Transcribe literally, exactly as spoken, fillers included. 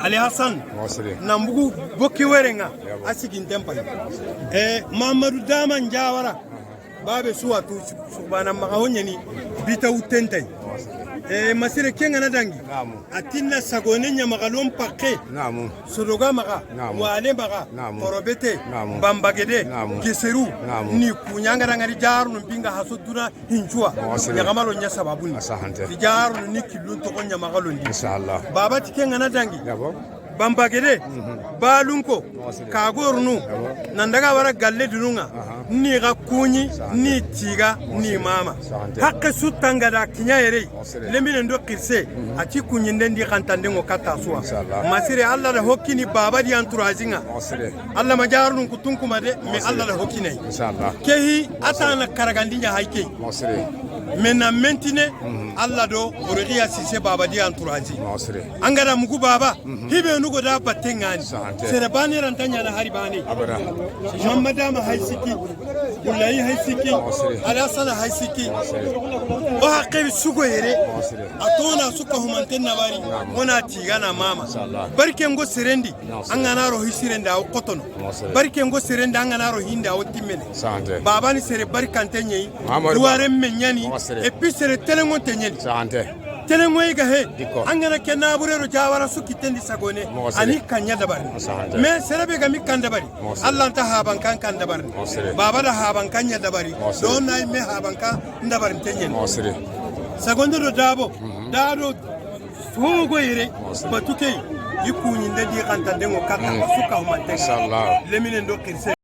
Ali Hasan, Mosiri. Nambugu bokki werenga, Yabo. A siginten pay. E, Mamadu Dama Njawara, babe suwa tu, subana maxa ho ɲani, bita wuttentay. E, Masire ke ngana dangi, Namu. A tinna Sagone ɲamaxalon pakke, Namu. Sodoga maxa, Namu. Wale maxa, Namu. Korobete, Namu. Bambagede, Namu. Geseru, Namu. Ni kuɲanga dangari jarnu binga haso duna, Hincuwa, Mosiri. Ɲaxamalo ɲa sababuni. A sahante. Tijaarunu ni killun toxo ɲamaxalondi. Inshallah. Baba ti ke ngana dangi. Yabo. Bambagede, Mhm. Balunko, Mosiri. Kagorunu, Yabo. Nan daga wara galle dununga, Aha. Ni ga kuɲi, Sahante. Ni tiga, Mosiri. Ni mama. Sahante. Hakke su tanga da kiɲa yere, Mosiri. Lemine ndo kirse, Mhm. A ti kuɲinden di xantandengo katta suwa. Inshallah. Masire, Allah da hokkini baba di entourage nga. Mosiri. Allah ma jarnun kutun kuma de, mais Mosiri. Allah da hokkinay. Inshallah. Kehi, Mosiri. Atana karagandi ɲa hay key. Mosiri. Mais na mentine, Mhm. Allah do, Borogiya Sise baba di entourage. Mosiri. Angada mugu baba, Mhm. Hibe nugo da batte ngani. Sahante. Sere bane ranta ɲana hari bane. Abada. Mamada ma hay sikki, Bulayi hay sikki, Mosiri. Alasana hay sikki. Mosiri. O haqqe sugo yere. Mosiri. A tona suka humanten na bari. Naam. Ona tigana mama. Inshallah. Barke ngo serendi. Mosiri. Angana ro hisirenda o kotono. Mosiri. Barke ngo serenda angana ro hinda o timmene. Sahante. Baba ni sere barkante ɲeyi. Mamadu Duware Ba. Me ɲani. Mosiri. Et puis sere telengo te ɲani. Sahante. Telengo yi ga he. Diko. Angana ke nabure ro Jawara su kitendi Sagone. Mosiri. Ani kanya dabari. Sahante. Mais sere be ga mi kan dabari. Mosiri. Allah nta haban kan kan dabari. Mosiri. Baba da haban kan ɲa dabari. Mosiri. Don nay me haban kan dabari te ɲani. Mosiri. Sagone do dabo. Mhm. Dado Sogo yere, Mosiri. Batu ke, i kuɲinde di xantandengo katta, Mm. Suka humante. Inshallah. Lemine ndo kirse.